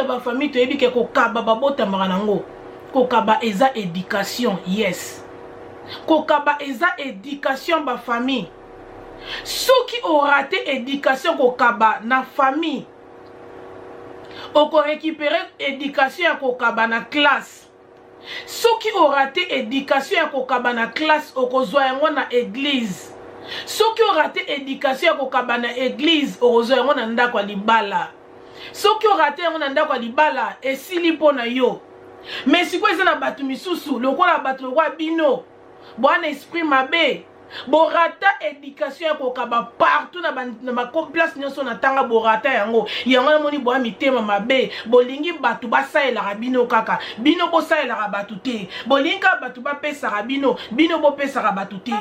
Puisque bafamille toyebi ke kokaba babotamaka nango, kokaba eza education. Yes, kokaba eza education bafamille. Soki orate education kokaba na famille, okorécupere education ya kokaba na classe. Soki orate education ya kokaba na classe, okozwa yango na église. Soki orate education ya kokaba na église, okozwa yango na ndako ya libala. Soki orate yango na ndako ya libala, esili mpo na yo. Mais sikoyo eza na bato misusu lokola bato lokola bino bwana esprit mabe, borata education ya kokaba partout na baplace nyonso na ntanga, borata yango. Yango namoni boya mitema mabe, bolingi bato basalelaka bino kaka, bino bosalelaka bato te. Bolingi kaka bato bapesaka bino, bino bopesaka bato te.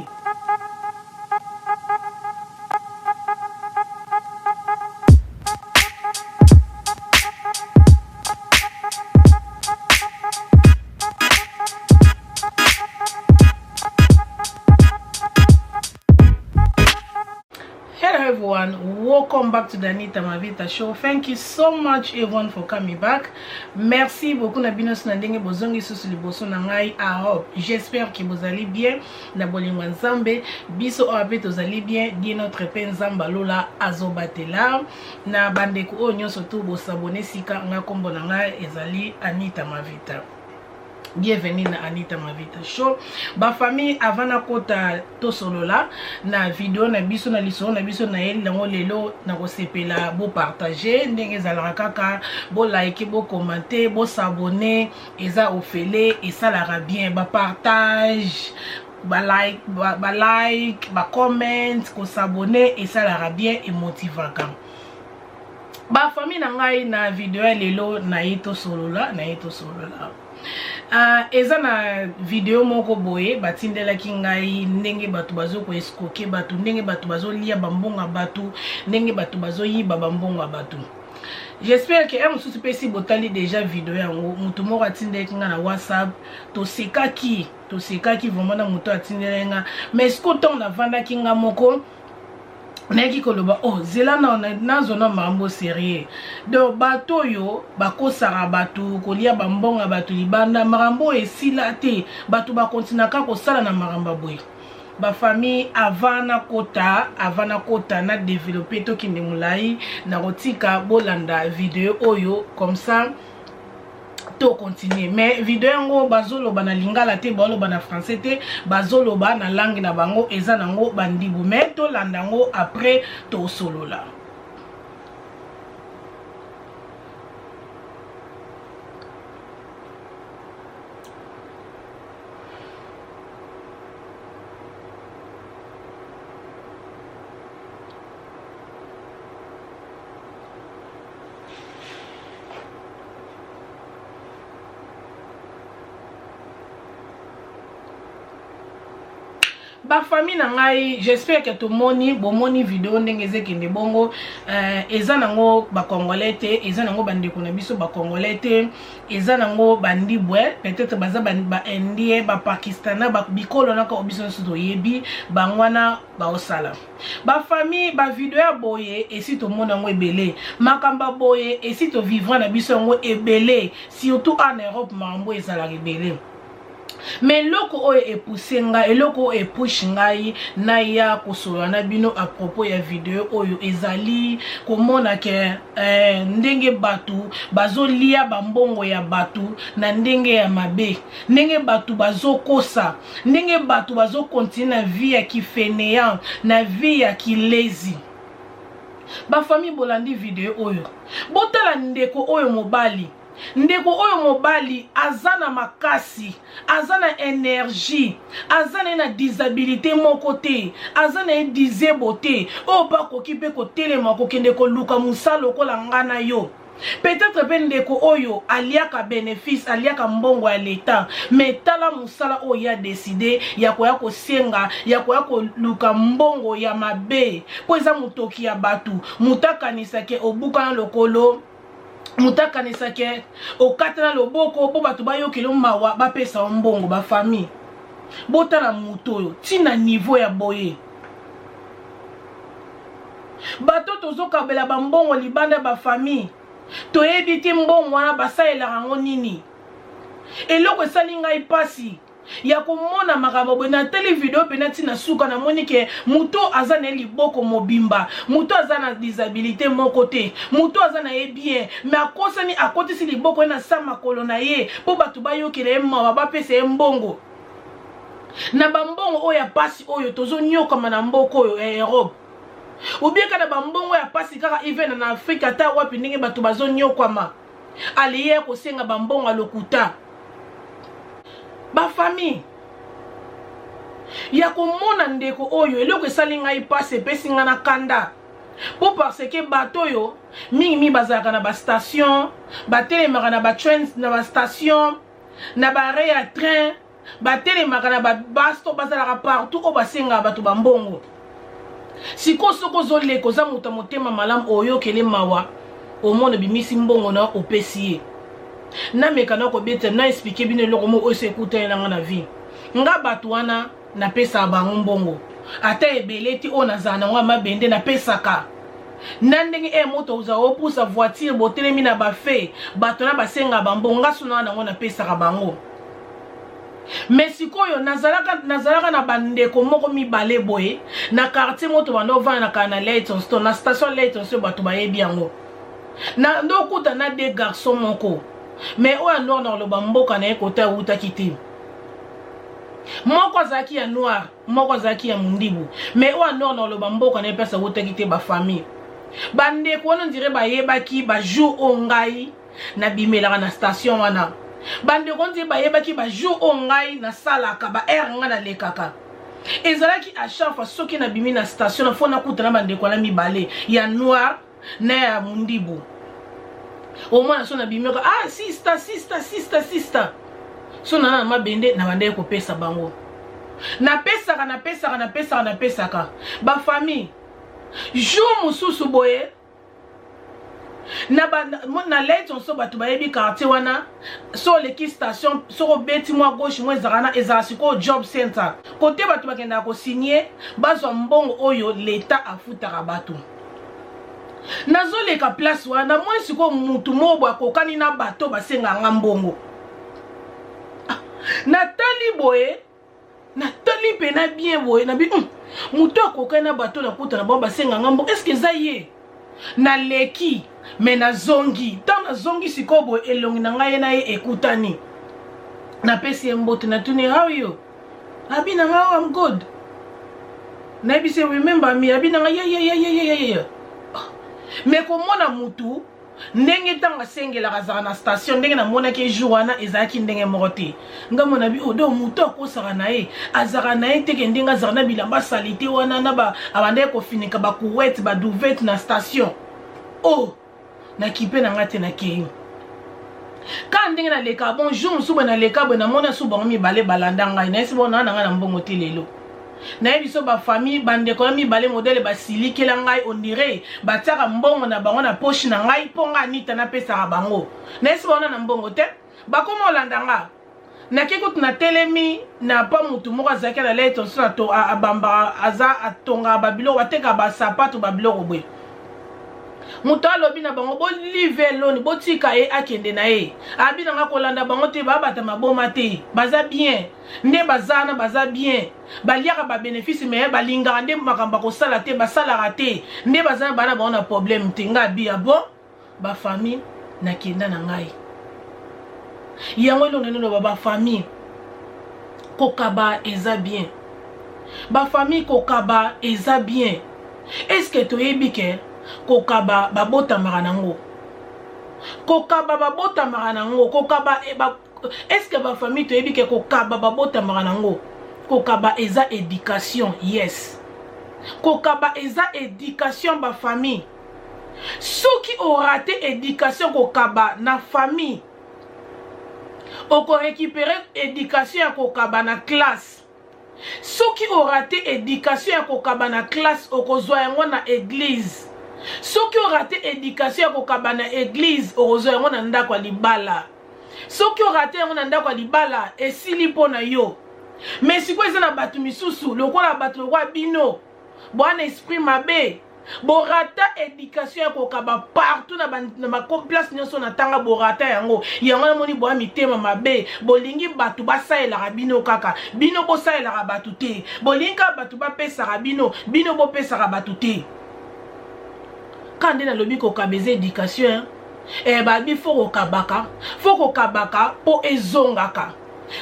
Hello everyone, welcome back to the Anita Mavita Show. Thank you so much everyone for coming back. Merci beaucoup na bino na ndenge bozongi susu liboso na ngai. I hope, j'espère que bozali bien na bolingo ya Nzambe. Biso oyo pe tozali bien, Dieu notre pe Nzambe alola azobatela na bandeko oyo nyonso tu bosabone sika. Nga kombo na ngai ezali Anita Mavita. Bienvenue na Anita Mavita Show. Ba famille, avant nakota tosolola na video na biso, na lisolo na biso na yeli yango lelo, na kosepela bo partager ndenge ezalaka kaka, bo like, bo commenter, bo s'abonner, eza ofele, esalaka bien ba partage, ba like, ba like, ba comment, ko s'abonner esalaka bien, emotivaka. Bafamille na ngai, na video ya lelo naye tosolola, naye tosolola. Eza na video moko boye batindelaki ngai, ndenge bato bazokoescroquer bato, ndenge bato bazolia bambongo ya bato, ndenge bato bazoyiba bambongo ya bato. J'espère ke mosusu mpe si botali déjà video yango. Motu moko atindelaki ngai na WhatsApp, tosekaki, tosekaki vraiment na moto atindelaki nga. Mais siko ntango navandaki nga moko, nayaki koloba: "Oh, zela na nazwa na makambo sérieux." Donc bato oyo bakosaka bato kolia bambongo ya bato libanda, makambo oyo esila te, bato bakontinaka kosala na makambo ya boye. Bafamille, avant nakota, avant nakota na développe, tokende molai, nakotika bolanda video oyo, comme ça to continue. Mais video yango bazoloba na lingala te, bazoloba na français te, bazoloba na langue na bango, eza nango bandibu. Mais tolanda yango, après tosolola. Bafamille na ngai, j'espère ke tomoni, bomoni video ndenge ezekende bongo. Eza nango bacongolais te, eza nango bandeko na biso bacongolais te, eza nango bandibwe, peut-être baza baindien, bapakistanais, bikolo naka oyo biso nyonso toyebi bango wana baosala. Bafamille, bavideo ya boye esi tomona yango ebele, makambo ya boye esi tovivre na biso yango ebele, surtout en Europe makambo ezalaka ebele. Mais eloko oyo epousse ngai, eloko oyo epushe ngai naya kosolola na bino à propos ya video oyo, ezali komona ke ndenge bato bazolia bambongo ya bato na ndenge ya mabe, ndenge bato bazokosa, ndenge bato bazokontinue na vie ya kifainéant, na vie ya kilezi. Bafamille, bolandi video oyo, botala ndeko oyo mobali. Ndeko oyo mobali aza na makasi, aza na énergie, aza na ye na disabilité moko te, aza na ye disable te oyo mpe akoki mpe kotelema kokende koluka mosala lokola nga na yo. Peut-être mpe ndeko oyo aliaka bénéfice, aliaka mbongo ya leta. Mais tala mosala oyo ya décide ya koya kosenga, ya koya koluka mbongo ya mabe, mpo eza motoki ya bato. Moto akanisake obukana lokolo, moto akanisake okatana loboko mpo bato bayokela mawa, bapesa yo mbongo. Bafamille, botala moto oyo ntina niveau ya boye. Bato tozokabela bambongo libanda, bafamille. Toyebi te mbongo wana basalelaka yango nini. Eloko esali ngai mpasi ya komona makambo boye, natali video mpena ntina suka, namoni ke moto aza na ye liboko mobimba, moto aza na disabilité moko te, moto aza na ye bien, me akosani, akotisi liboko ye na sa makolo na ye mpo bato bayokela ye mawa, bapesa ye mbongo. Na bambongo oyo ya pasi oyo tozonyokama na mboka oyo ya Europe, ubie kaka na bambongo ya pasi kaka even na Afrika ata wapi, ndenge bato bazonyokwama, aliye kosenga bambongo ya lokuta. Bafamille ya komona ndeko oyo, eloko esali ngai mpasi, epesi ngai na kanda mpo parce que bato oyo mingimingi bazalaka na bastation, batelemaka na batrain, na bastation, na baarrêt ya train, batelemaka na babasto, bazalaka partout oyo basengaka bato bambongo. Sikoyo soki ozoleka, oza moto ya motema malamu, oyokele mawa, omona obimisi mbongo na opesi ye. Nameka na kobeta na expliquer bino eloko moko oyo so ekutani nanga na vie. Nga bato wana napesaka bango mbongo ata ebele ti oyo nazala nango ya mabende, napesaka na ndenge e moto oza opusa voiture, botelemi na bafe, bato na basengaka bambongo, nga so na nango napesaka bango. Me sikoyo nazalaka na bandeko moko mibale boye na quartier moto banda ovanda na kala na Leytonstone, na station Leytonstone, bato bayebi yango. Na nde okuta na de garçon moko, me oyo ya noir, na koloba mboka na ye kota awutaki te. Moko azalaki ya noir, moko azalaki ya mondibu, me oyo ya noir, na koloba mboka na ye place awutaki te. Bafamille, bandeko wana ondire bayebaki bajour oyo ngai nabimelaka na station wana. Bandeko nde bayebaki bajour oyo ngai nasalaka baheure ngai nalekaka. Ezalaki à chaque fois soki nabimi na station na fo nakuta na bandeko wana mibale, ya noir na ya mondibu. Omwana so nabimaka, ah, sister, sister, sister, sister, so nana na mabende na bandaki kopesa bango. Napesaka, napesaka, napesaka, napesaka bafamille. Jour mosusu boye na Leytonstone, bato bayebi quartier wana, so oleki station, soki obeti mwa gauche mwa, ezalaka na ezala sikoyo job center, kote bato bakendaka kosigner, bazwa mbongo oyo leta afutaka bato. Nazoleka place wana, namoni sikoyo mutu moko boye akokani na bato basengaka mbongo. Ah, natali boye, natali mpena bien boye, nabi moto akokani na bato nakutana bango basenganga mbongo, est-ce eza ye? Naleki me nazongi. Ntango nazongi sikoyo boye, elongi na ngai ye na ye ekutani, napesi ye mbote, natuni: "How are you?" Abi na ngai: "Oh, I'm good." Nayebisi: "Remember me?" Abi na ngai: "Yeah." Me komona mutu ndenge ntango asengelaka azalaka na station, ndenge namonaki jour wana ezalaki ndenge moko te. Ngambo na bi odo moto akosaka na ye, azalaka na ye teke ndenge azalaka na bilamba saleté wana na abandaki kofinika bacouette, baduvet na station. O nakipe na ngai te, nakei kaka ndenge naleka. Bon, jour mosusu boye naleka boye, namoni so bango mibale balanda ngai. Nayesi bo naa na ngai na mbongo te lelo. Nayebi so bafamille, bandeko na mibale modele basilikela ngai, ondire batiaka mbongo na bango na poche na ngai mpo ngai Anita napesaka bango. Nayesi bango na mbongo te, bakoma olanda nga. Nake kutu natelemi na pa mutu moko azalaki na Leytonstone, so abambaka, aza atongaka babiloko, batekaka basapato, babiloko boye. Moto alobi na bango: "Bolive eloni, botika ye akende na ye." Abi na nga kolanda bango te, babata maboma te, baza bien nde baza wana, baza bien, baliaka babénéfice, me balingaka nde makambo akosala te, basalaka te nde baza na bana bango na problème te. Nga abi ya bon. Bafamille, nakenda na ngai yango. Eloko nini loba, bafamille, kokaba eza bien. Bafamille, kokaba eza bien. Est-ce toyebi ke kokaba babotamaka nango? Kokaba babotamaka nango. Kokaba ba, est-ce bafamille toyebi ke kokaba babotamaka nango? Kokaba eza éducation. Yes, kokaba eza éducation. Bafamille, soki orater éducation kokaba na famille, okorécupérer éducation ya kokaba na classe. Soki orater éducation ya kokaba na classe, okozwa yango na église. Soki orater éducation ya kokaba na église, okozwa yango na ndako ya libala. Soki orater yango na ndako ya libala, esili mpo na yo. Me sikoyo eza na bato misusu lokola bato lokola bino bwana esprit mabe. Borata education ya kokaba partout na ba, na ba place nyonso na tanga borata yango. Yango namoni boya mitema mabe, bolingi bato basalelaka bino kaka, bino bosalelaka bato te. Bolingi kaka bato bapesaka bino, bino bopesaka bato te. Kaka nde nalobi kokaba eza education hein? Eh, babi fo kokabaka, fo kokabaka mpo ezongaka.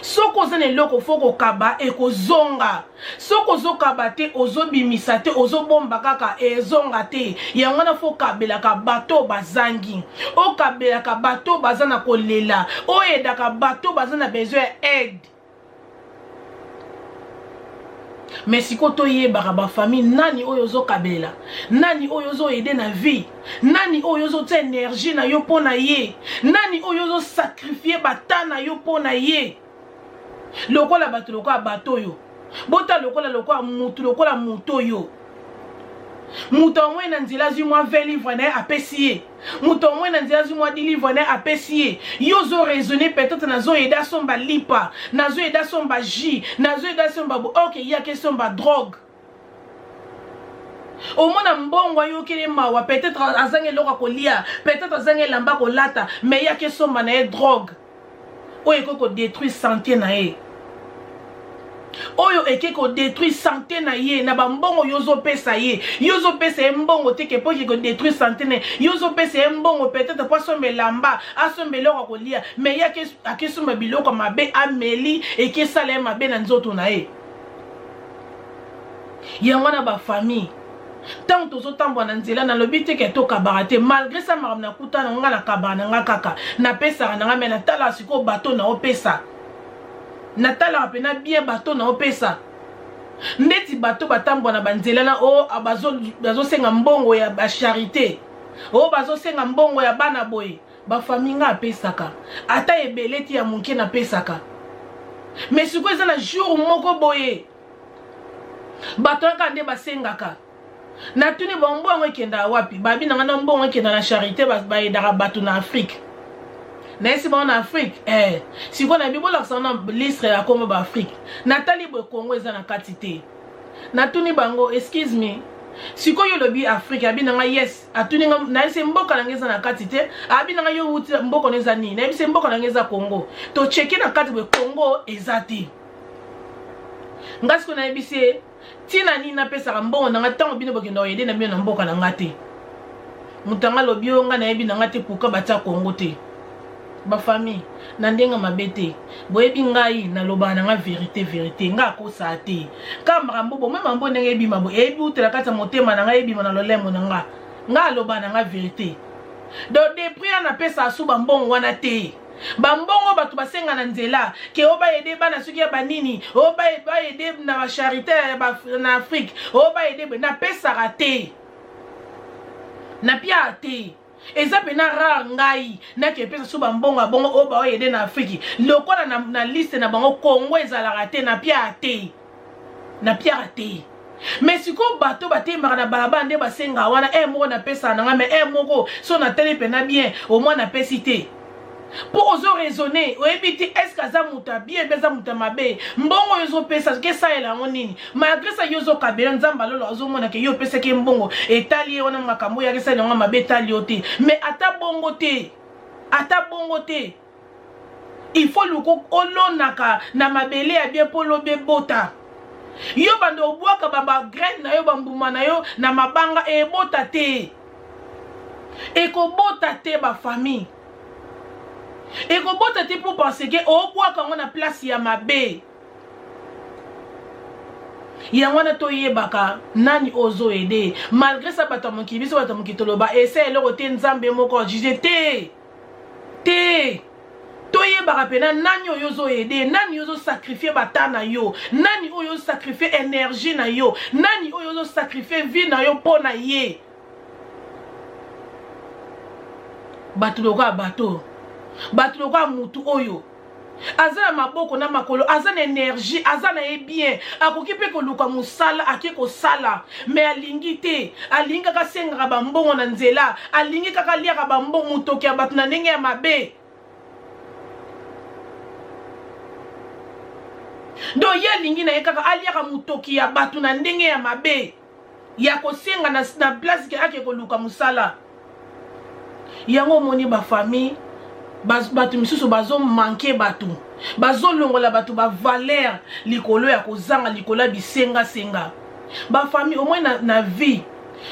Soki oza na eloko fo kokaba ekozonga. Soki ozokaba te, ozobimisa te, ozobomba kaka ezonga te. Yango wana fo okabelaka bato oyo bazangi, okabelaka bato oyo baza na kolela, oyedaka bato oyo baza na besoin ya aide. Mais sikoyo toyebaka ba famille, nani oyo ozokabela, nani oyo ozoyede na vie, nani oyo ozotia energie na yo mpo na ye, nani oyo ozosakrifie bata na yo mpo na ye. Lokola bato lokola bato oyo bota lokola lokola mutu lokola moto oyo moto amoi na nzela azwi mwa 20 livre na ye apesi ye, moto amoi na nzela azwi mwa 10 livre na ye apesi ye. Yo ozo raisonner peut-être nazoyeda asomba lipa, nazoyeda asomba jus, nazoyeda asomba bo, ok, yaka esomba drogue. Omona mbongo ayokeli mawa, peut-être azangi eloko ya kolia, peut-être azangi elamba kolata, mais yaka esomba na ye drogue oyo ekoki kodétruire santé na ye, oyo eke kodétruire santé na ye na bambongo yo ozopesa ye. Yo ozopesa ye mbongo te ke mpo eke kodétruire santé na ye. Yo ozopesa ye mbongo peut-être mpo asomba elamba, asomba eloko ya kolia, mais ye akesomba biloko mabe, ameli, eke esala ye mabe na nzoto na ye. Yango wana bafamille, ntango tozotambola na nzela, nalobi te ke tokabaka te. Malgré ça, makambo nakutana nga, nakabaka na nga kaka, napesaka na nga, me natalaka sikoyo bato na opesa, natalaka mpena bien bato na opesa. Ndeti bato batambola na banzela na oyo bazosenga mbongo ya bacharité, oyo bazosenga mbongo ya bana boye, bafamille, nga apesaka ata ebele ti ya moke napesaka. Mais sikoyo eza na jour moko boye, bato kaka nde basengaka. Natuni bango mbongo ekendaka wapi? Babi na nga na mbongo ekenda na charité, bayedaka bato na Afrique. Nayesi bango na Afrique eh. Sikoyo nayebi bolakisa na liste ya kombo baafrike. Natali boye, Kongo eza na kati te. Natuni bango: "Excuse me, sikoyo olobi Afrique?" Abi na nga: "Yes." Atuni nga, nayebisi mboka na nga eza na kati te. Abi na nga: "Yo wuti, mboka na eza nini?" Nayebisi mboka na nga eza Congo. Tocheke na kati boye, Congo eza te. Nga sikoyo nayebisi ye: "Ntina nini napesaka mbongo na nga ntango bino bokenda koyede na bino na mboka na nga te?" Moto anga alobi: "Oyo nga nayebi na nga te pourquoi batia Kongo te." Bafamille, na ndenge mabe te, boyebi ngai nalobaka na nga vérité, vérité. Nga akosala te. Ka makambo bomoi mambo ndenge ebima bo eyebi utela kati ya motema na ngai, ebima na lolemo na nga. Nga alobaka na nga vérité. Donc depuis wana napesaka su bambongo wana te. Bambongo bato basenga na nzela ke oyo bayede bana soki ya banini, oyo bayede na bacharité na Afrique, oyo bayede boye, napesaka te, napiaka te. Eza mpena rare ngai naki epesa so bambongo ya bongo oyo baoyede na Afrique. Lokola na liste na bango Kongo ezalaka te, napiaka te, napiaka te. Mais sikoyo bato batembaka na balabala nde basenga wana e moko napesaka na ngai, mais e moko so natali mpena bien, omoi napesi te, mpo ozo raisonner, oyebi te est-ce aza moto ya bien mpe aza moto ya mabe. Mbongo oyo ozopesa soki esalela yango nini? Malgré ça, yo ozokabela, Nzambe alolo azomona ke yo opesaki mbongo, etali ye wana. Makambo oyo akesala yango mabe etali yo te. Mais ata bongo te, ata bongo te, il faut luka olonaka na mabele ya bien mpo lobi ebota. Yo bando obwaka bagraine na yo, bambuma na yo na mabanga, ebota te, ekobota te. Bafamille, ekobota te mpo parce que obwaka yango na place ya mabe. Yango wana toyebaka nani ozoyede. Malgré ça, bato ya mokili, biso bato ya mokili toloba esa eloko te, Nzambe moko ajuge te te. Toyebaka mpena nani oyo ozoyede, nani oyo ozosacrifie bata na yo, nani oyo ozosacrifie énergie na yo, nani oyo ozosacrifie vie na yo mpo na ye. Bato lokola bato, bato lokola mutu oyo aza na maboko na makolo, aza na énergie, aza na ye bien, akoki mpe koluka mosala ake kosala, mais alingi te. Alingi kaka asengaka bambongo na nzela, alingi kaka aliaka bambongo motoki ya bato na ndenge ya mabe. Donc ye alingi na ye kaka aliaka motoki ya bato na ndenge ya mabe. Ya kosenga na, na place ke ake koluka mosala. Yango omoni ba famille bato misusu bazo manque bato, bazolongola bato ba valeur likolo ya kozanga, likolo ya bisengasenga. Ba famille omoi na, na vie,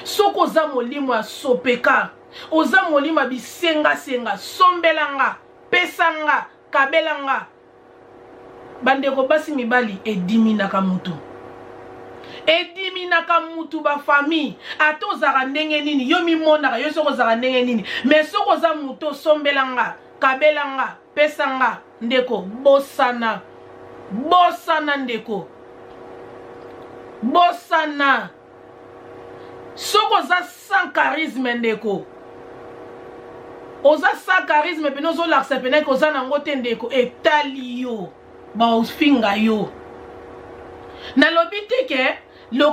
soki oza molimo ya sopeka, oza molimo ya bisengasenga, sombela nga, pesa nga, kabela nga. Bandeko basi mibali, ediminaka mutu, ediminaka mutu. Ba famille, ata ozalaka ndenge nini, yo mimonaka yo soki ozalaka ndenge nini, mais soki oza mutu osombela nga, kabela nga, pesa nga, ndeko, bosana, bosana ndeko, bosana. Soki oza sans charisme, ndeko, oza sans charisme pene, ozolakisa pene ke oza nango te, ndeko, etali yo, baofinga yo. Nalobi te ke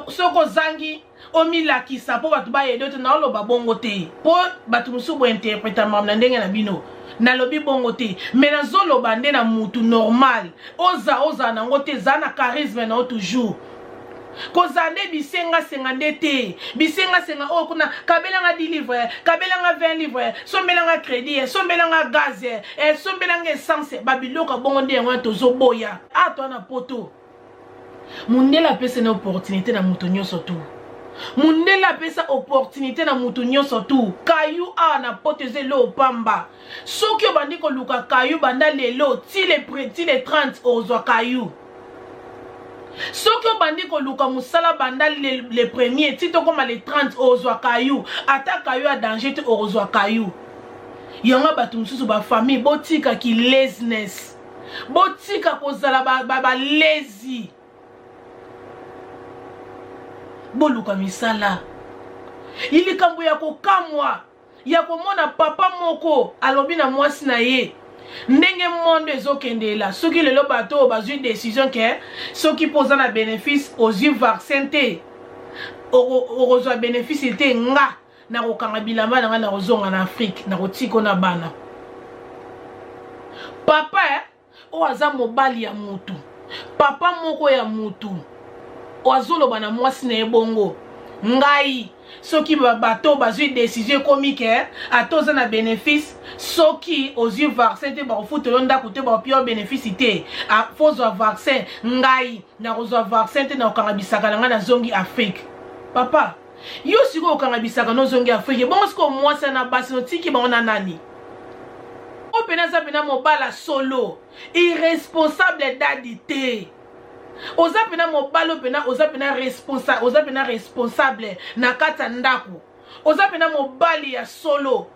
soki ozangi omilakisa mpo bato bayede te, naoloba bongo te, mpo bato mosusu bointerpreta makambo na ndenge na bino. Nalobi bongo te, mais nazoloba nde na mutu normal. Oza ozala nango te, eza na charisme na yo toujours. Kozala nde bisengasenga nde te, bisengasenga oyo kuna: kabelanga 10 livre, kabelanga 20 livre, sombelanga crédit, sombelanga gaz, sombelanga essence. Babiloko ya bongo nde yango wana tozoboya. A toa na Poto, mundele apesa na opportunité na moto nyonso tu. Mundele apesa opportunité na moto nyonso tu. Kayu awa na Poto eza eloko pamba. Soki obandi koluka kayu banda lelo ti le 30, ozwa kayu. Soki obandi koluka mosala banda le premier ti tokóma le 30, ozwa kayu. Ata kayu ya danger te, okozwa kayu. Yango bato mosusu, bafamille, botikaki laziness, botika kozala balezi, boluka misala. Likambo ya kokamwa ya komona papa moko alobi na mwasi na ye ndenge monde ezokendela: soki lelo bato oyo bazwi décision ke soki mpo oza na bénéfice, ozwi vaccin te, okozwa bénéfice te, nga nakokanga bilamba na ngai, nakozonga na Afrique, nakotika na bana. Papa oyo aza mobali ya mutu, papa moko ya mutu, azoloba na mwasi na ye bongo: ngai soki bato bazwi décision ekomi ke ata oza na bénéfice, soki ozwi vaccin te, bakofutela yo ndako te, bakopia yo bénéfice te, faut ozwa vaccin, ngai nakozwa vaccin te, nakokanga bisaka na ngai, nazongi Afrique. Papa, yo sikoyo okanga bisaka, nozongi Afrique bongo, sikoyo mwasi na basi notiki bango na nani? Oyo pena aza pena mobala solo irresponsable dadi te. Oza pena mobali oyo pena oza pena responsable, oza pena responsable na kati ya ndako, oza pena mobali ya solo.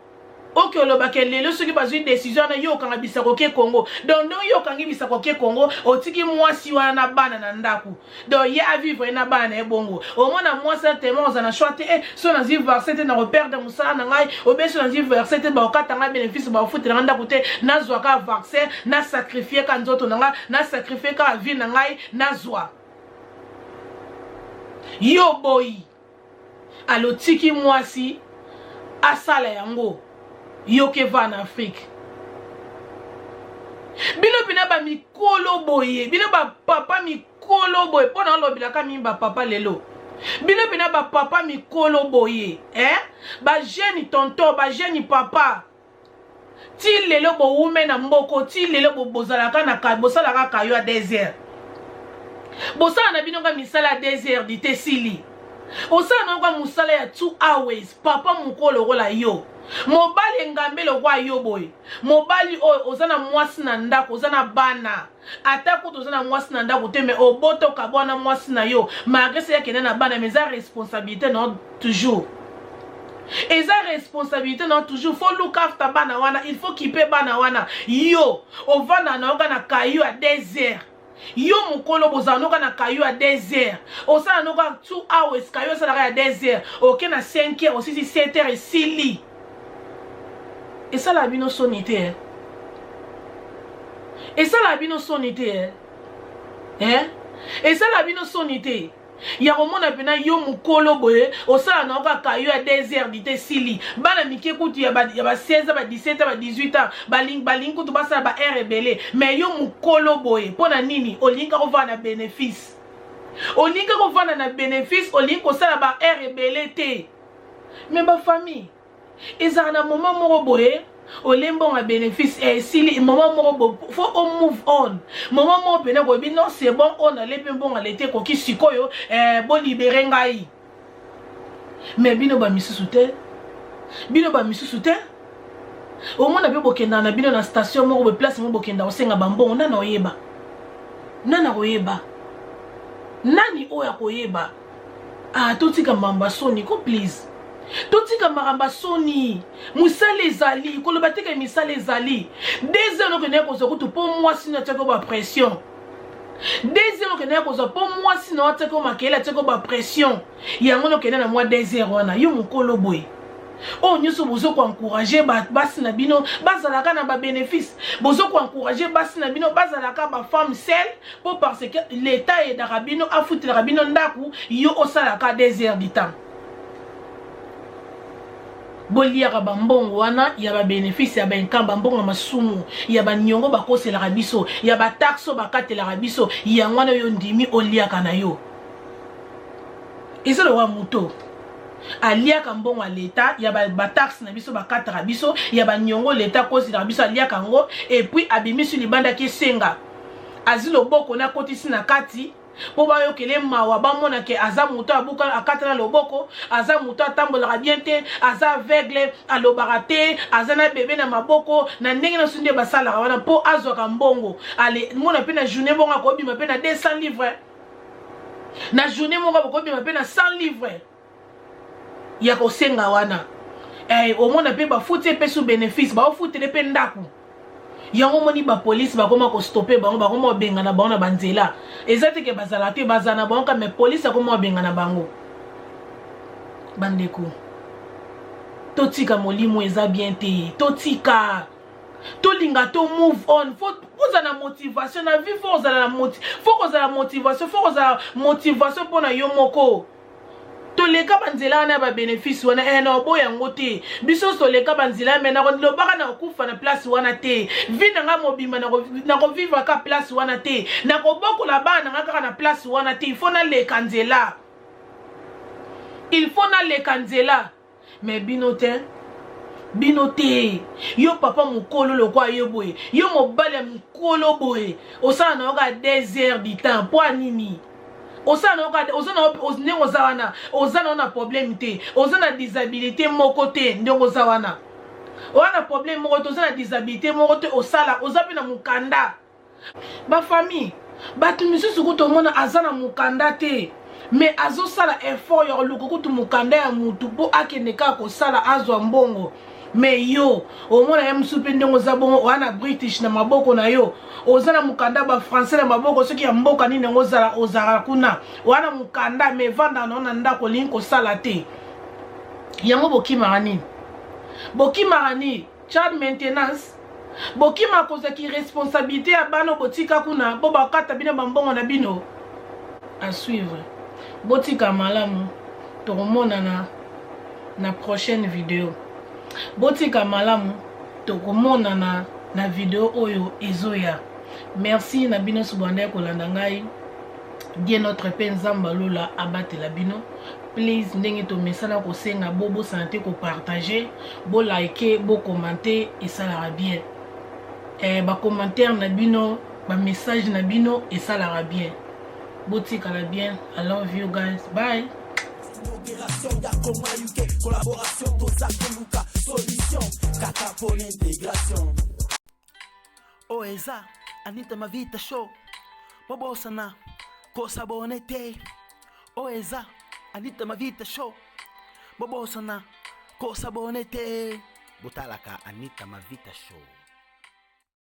Oke olobaka lelo soki bazwi décision wana, yo okanga bisako oke Congo. Donc ndenge yo okangi bisako oke Congo, otiki mwasi wana na bana na ndako, donc ye avivre ye na bana na ye bongo. Omona mwasi na tellement oza na choix te: e so nazwi vaccin te, nakoperdre mosala na ngai, obe so nazwi vaccin te, bakokata ngai bénéfice, bakofutela ngai ndako te, nazwa kaka vaccin, nasacrifie ka nzoto na ngai, nasacrifie kaka vie na ngai, nazwa. Yo boyi alotiki mwasi asala yango, yoke va na Afrique. Bino mpena bamikolo boye, bino bapapa mikolo boye, mpo na olobelaka mingi bapapa lelo, bino mpena bapapa mikolo boye, eh? Bajeune tonton, bajeune papa, ti lelo bowume na mboko, ti lelo bozalaka na bosalaka kayo ya désert, bosala na bino ka misala ya 2 heures di te, esili. Osala na ka mosala ya 2 hours. Papa mokolo lokola yo, mobali engambe lokwa yo boye, mobali oyo oza na mwasi na ndako, oza na bana, ata kutu oza na mwasi na ndako te, mais obotoka bwana mwasi na yo, malgré se yakende na bana, mais eza responsabilité na yo toujours, eza responsabilité na yo toujours. Faut look after bana wana, il faut kipe bana wana. Yo ovanda na yoka na kayu ya 2 heures. Yo mokolo bozala noka na kayu ya 2 heures, osala noka 2 hours, kayu osalaka ya 2 heures, oke na 5 heures, osisi 7 heures, esili. Esalaka bino soni te? Esalaka bino soni te? Eh? Esalaka bino soni te ya komona mpena yo mokolo boye osala na yo kaka yo ya 2 heures di te, esili? Bana mike kutu ya ba 16, ba 17, ba 18 ans balingi kutu basala ba heure ebele, mais yo mokolo boye, mpo na nini olingi kaka ovanda na bénéfice? Olingi kaka ovanda na bénéfice, olingi kosala ba heure ebele te. Mais ba famille, ezalaka na moment moko boye olie mbongo ya bénéfice esili, moment moko boye faut o move on. Moment moko mpena koyebi non, c'est bon, oyo nalie mpe mbongo alete ekoki sikoyo, bolibérer ngai. Mais bino bamisusu te, bino bamisusu te. Omona mpe bokendaka na bino na station moko boye, place moko bokenda kosenga bambongo. Nani oyeba? Nani akoyeba? Nani oyo akoyeba? Ah, totika makambo ya soni ko, please, totika makambo ya soni. Mosala ezali, koloba teke misala ezali. 2 heures okendeki kozwa kutu mpo mwasi no atiaki bapression. 2 heures okendeki kozwa mpo mwasi na atiaki makele, atiaki bapression yango. Nokende na mwa 2 heures wana, yo mokolo boye, oyo nyonso bozo koencourager basi na bino bazalaka na babénéfice, bozo koencourager basi na bino bazalaka bafemme seule, mpo parce que l'État ayedaka bino, afutelaka bino ndako, yo osalaka 2 heures du temps, boliaka bambongo wana ya babénéfice ya bainkamp, bambongo ya masumu, ya baniongo bakoselaka biso, ya bataxe oyo bakatelaka biso. Yango wana oyo ndimi oliaka na yo, eza lokola moto aliaka mbongo ya leta, ya bataxe na biso bakataka biso, ya baniongo leta akoselaka biso, aliaka yango et puis abimisi libandaki esenga, azwi loboko na akotisi na kati mpo bayokele mawa, bamona ke aza moto abuka, akatana loboko, aza moto atambolaka bien te, aza aveugle, alobaka te, aza na bebe na maboko. Na ndenge nyonso nde basalaka wana mpo azwaka mbongo. Ale mona mpe na journée bongo akobima mpe na 200 livre na journée moko, akobima mpe na 100 livre ya kosenga wana. Omona mpe bafuti epesu bénéfice, baofutele mpe ndako yango. Omoni bapolisi bakoma kostopper bango, bakoma kobengana bango na banzela. Eza te ke bazala te, bazala na bango ka, mais polisi akoma kobengana bango. Bandeko, totika molimo, eza bien te. Totika, tolinga to move on. Faut ozala na motivation na vie, faut ozala na faut kozala motivation, faut kozala motivation mpona yo moko. Toleka banzela wana ya babénéfice wana, na oboya yango te. Biso toleka banzela, mais lobaka na kokufa na place wana te. Vie na nga mobimba nakovivre ka place wana te, nakobokola bana na nga kaka na place wana te. Il faut naleka nzela, il faut naleka nzela. Mais bino te, bino te. Yo papa mokolo lokwa yo boye, yo mobali ya mokolo boye, osala na yo kaka 2 heures du temps mpo anini? Osala na yo, oza na ndenge oza wana, oza na yo na problème te, oza na disabilité moko te. Ndenge oza wana, oza na problème moko te, oza na disabilité moko te, osala, oza mpe na mokanda. Bafamille, bato misusu kutu omona aza na mokanda te, mais azosala effort ya koluka kutu mokanda ya mutu mpo akende kaka kosala, azwa mbongo. Mais yo omona ye mosusu mpe ndenge oza bongo, oza na British na maboko na yo, oza na mokanda bafrançais na maboko, soki ya mboka nini yango ozala, ozalaka kuna, oza na mokanda, mais evandaka na yo na ndako, olingi kosala te. Yango bokimaka nini? Bokimaka nini? Child maintenance. Bokima kozwaki responsabilité ya bana botika kuna mpo bakata bino bambongo na bino. À suivre. Botika malamu, tokomonana na prochaine video. Botika malamu, tokomonana na video oyo ezoya. Merci na bino nyonso bwanda kolanda ngai. Dieu notre mpe Nzambe alola abatela bino. Please, ndenge tomesana kosenga, bobosana te kopartager, bolike, bocommenter, esalaka bien. Bacommentaire na bino, bamessage na bino esalaka bien. Botikala bien. I love you guys, bye. Opération ya Congo na UK, collaboration, toza koluka solution kaka mpona intégration. Oyo eza Anita Mavita Show. Bobosana kos'abonner te. Oyo eza Anita Mavita Show. Bobosana kos'abonner te. Botalaka Anita Mavita Show.